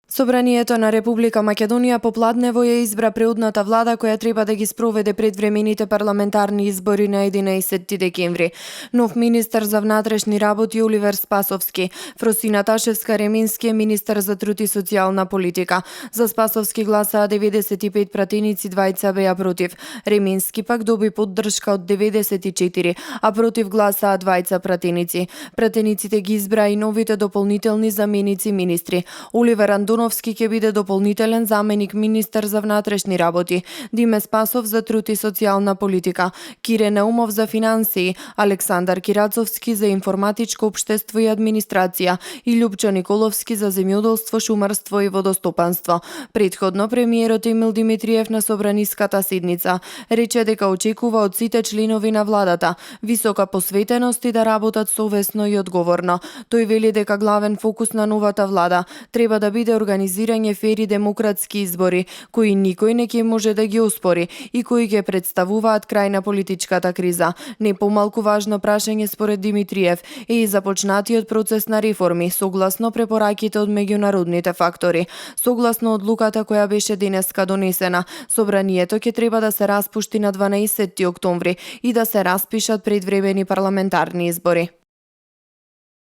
Собранието на Република Македонија попладнево ја избра преудната влада која треба да ги спроведе предвремените парламентарни избори на 11 декември. Нов министер за внатрешни работи Оливер Спасовски, Фросина Ташевска-Ремински е министер за труд и социјална политика. За Спасовски гласаа 95 пратеници, двајца беа против. Ремински пак доби поддршка од 94, а против гласаа двајца пратеници. Пратениците ги избраа и новите дополнителни заменици министри. Оливер Андоновски ќе биде дополнителен заменик министер за внатрешни работи, Диме Спасов за труд и социјална политика, Кире Наумов за финансии, Александар Кирацовски за информатичко општество и администрација и Љупчо Николовски за земјоделство, шумарство и водостопанство. Претходно премиерот Емил Димитриев на собраниската седница рече дека очекува од сите членови на владата висока посветеност и да работат совесно и одговорно. Тој вели дека главен фокус на новата влада треба да биде организирање фери демократски избори, кои никој не ќе може да ги оспори и кои ќе представуваат крај на политичката криза. Не помалку важно прашање според Димитриев е и започнатиот процес на реформи, согласно препораките од меѓународните фактори. Согласно одлуката која беше денеска донесена, собранието ќе треба да се распушти на 12 октомври и да се распишат предвремени парламентарни избори.